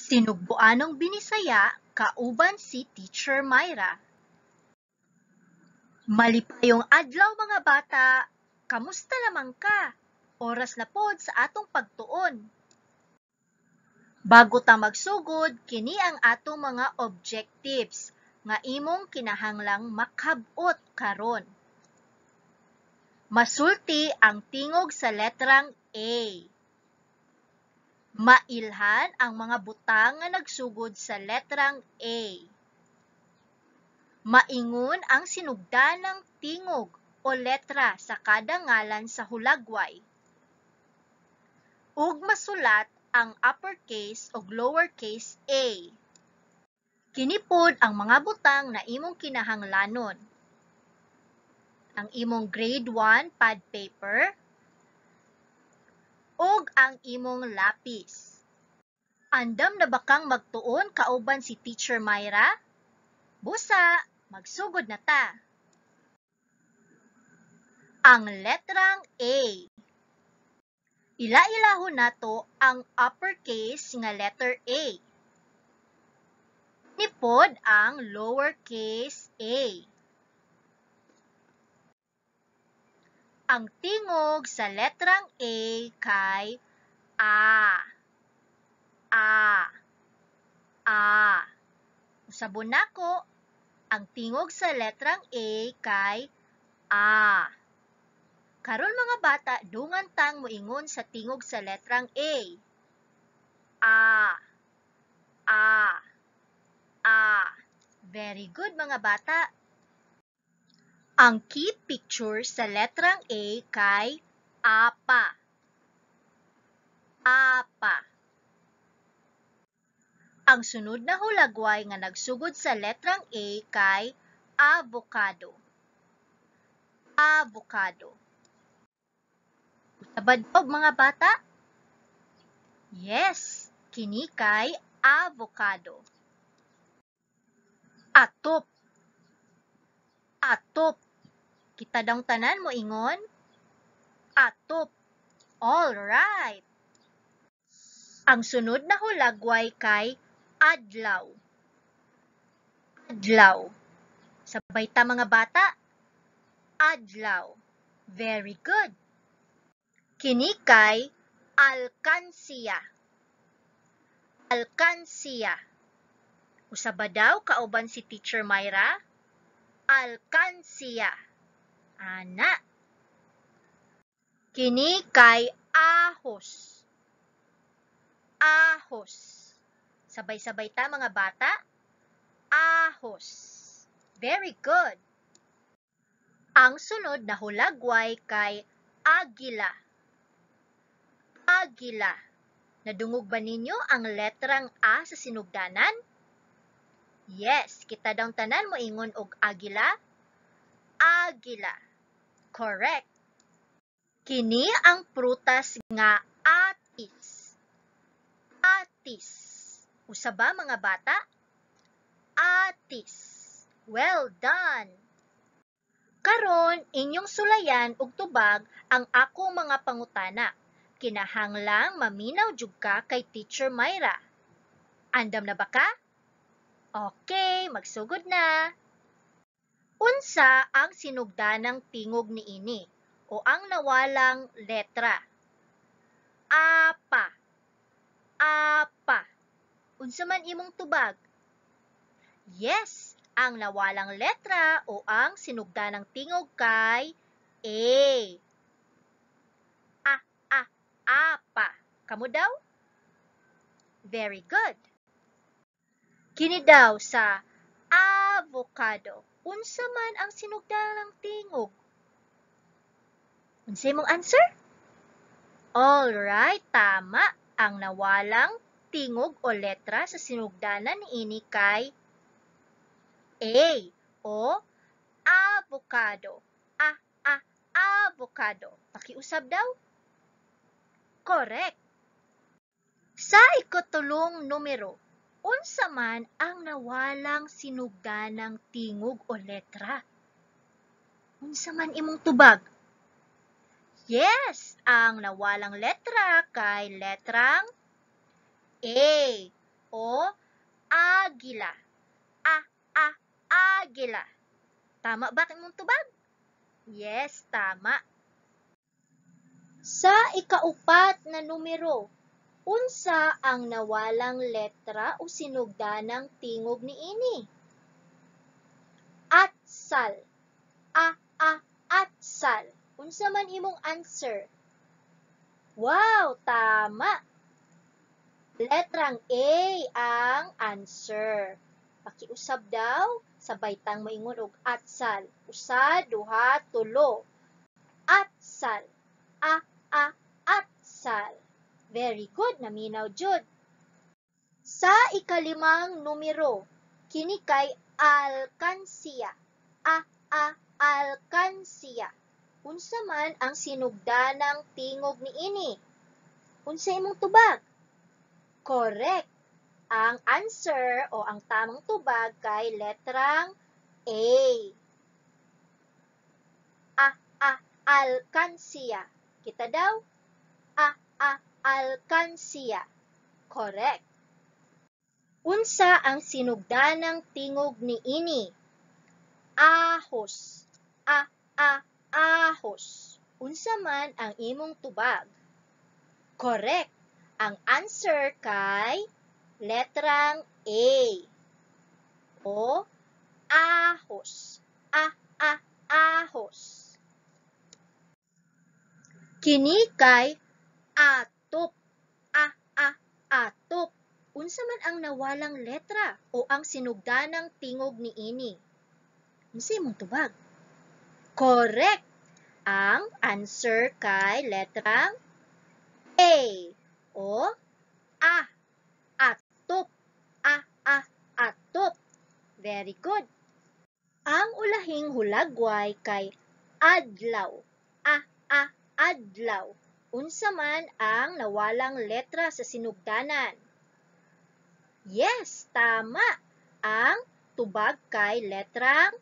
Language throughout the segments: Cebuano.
Sinugbuanong Binisaya kauban si Teacher Myra. Malipayong adlaw, mga bata! Kamusta naman ka? Oras na pod sa atong pagtuon. Bago ta magsugod, kini ang atong mga objectives nga imong kinahanglang makab-ot karon. Masulti ang tingog sa letrang A. Mailhan ang mga butang nga nagsugod sa letrang A. Maingon ang sinugdanang tingog o letra sa kada ngalan sa hulagway. Ug masulat ang uppercase ug lowercase a. Kini pod ang mga butang na imong kinahanglanon: ang imong Grade 1 pad paper ug ang imong lapis. Andam na ba kang magtuon kauban si Teacher Myra? Busa, magsugod na ta. Ang letrang A. Ila-ilahon nato ang uppercase nga letter A. Kini pod ang lowercase a. Ang tingog sa letrang A kay A. A. A. Usabon nako, ang tingog sa letrang A kay A. Karon, mga bata, dungan tang moingon sa tingog sa letrang A. A. A. A. Very good, mga bata. Ang key picture sa letrang A kay apa. Apa. Ang sunod na hulagway nga nagsugod sa letrang A kay avocado. Avocado. Usaba daw, mga bata? Yes, kini kay avocado. Atop. Atop. Kita daw tanan mo ingon? Atop. All right. Ang sunod na hulagway kay adlaw. Adlaw. Sabay ta, mga bata. Adlaw. Very good. Kini kay alkansiya. Alkansiya. Usaba daw kauban si Teacher Myra? Alkansiya. Ana. Kini kay ahos. Ahos. Sabay-sabay ta, mga bata. Ahos. Very good. Ang sunod na hulagway kay agila. Agila. Nadungog ba ninyo ang letrang A sa sinugdanan? Yes, kita daw tanan mo ingon og agila. Agila. Correct. Kini ang prutas nga atis. Atis. Usa ba, mga bata? Atis. Well done. Karon, inyong sulayan og tubag ang akong mga pangutana. Kinahanglang maminaw jud ka kay Teacher Myra. Andam na ba ka? Okay, magsugod na. Unsa ang sinugdanang tingog niini o ang nawalang letra? Apa. Apa. Unsa man imong tubag? Yes, ang nawalang letra o ang sinugdanang tingog kay A. A, A, apa. Kamo daw? Very good. Kini daw sa avocado. Unsa man ang sinugdanang tingog? Unsa imong answer? All right, tama. Ang nawalang tingog o letra sa sinugdanan niini kay A o avocado. A, A, avocado. Pakiusab daw? Correct. Sa ikatulong numero, unsa man ang nawalang sinugdanang tingog o letra? Unsa man imong tubag? Yes, ang nawalang letra kay letrang A o o agila. A, a, agila. Tama ba imong tubag? Yes, tama. Sa ikaupat na numero, unsa ang nawalang letra o sinugdanang tingog niini? Atsal. A, a, atsal. Unsa man imong answer? Wow, tama. Letrang A ang answer. Pakiusab daw, sabay tang moingon og atsal. Usa, duha, tulo. Atsal. A, a, atsal. Very good, naminaw jud. Sa ikalimang numero, kini kay alkansiya. A, a, alkansiya. Unsa man ang sinugdanang tingog niini? Unsa imong tubag? Correct. Ang answer o ang tamang tubag kay letrang A. A, a, alkansiya. Kita daw? A, a, alkansiya. Correct. Unsa ang sinugdanang tingog niini? Ahos. A, a, ahos. Unsa man ang imong tubag? Correct. Ang answer kay letrang A. O ahos. A, a, ahos. Kini kay atop. A, a, atop. Unsa man ang nawalang letra o ang sinugdanang tingog niini? Unsa imong tubag? Correct. Ang answer kay letrang A o a. Atop. A, a, atop. Very good. Ang ulahing hulagway kay adlaw. A, a, adlaw. Unsa man ang nawalang letra sa sinugdanan? Yes, tama. Ang tubag kay letrang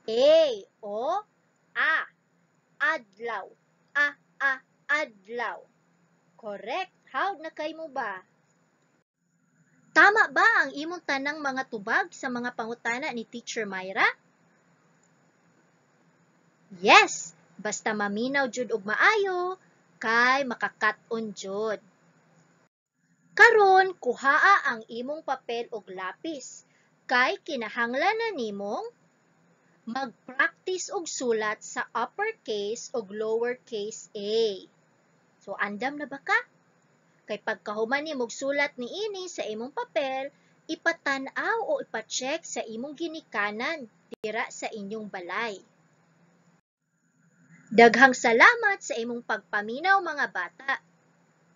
A o a. Adlaw. A, a, adlaw. Correct. How na kay mo ba? Tama ba ang imong tanang mga tubag sa mga pangutana ni Teacher Myra? Yes, basta maminaw jud og maayo kay makakat-on jud. Karon kuhaa ang imong papel ug lapis kay kinahanglan na nimong mag-practice og sulat sa uppercase ug lowercase a. So andam na ba ka? Kay pagkahuman nimog sulat niini sa imong papel, ipatan-aw o ipa-check sa imong ginikanan dira sa inyong balay. Daghang salamat sa imong pagpaminaw, mga bata.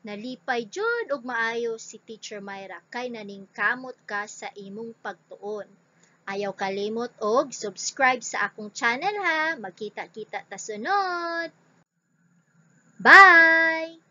Nalipay jud og maayo si Teacher Myra kay naningkamot ka sa imong pagtuon. Ayaw kalimot og subscribe sa akong channel ha. Magkita-kita ta sunod. Bye!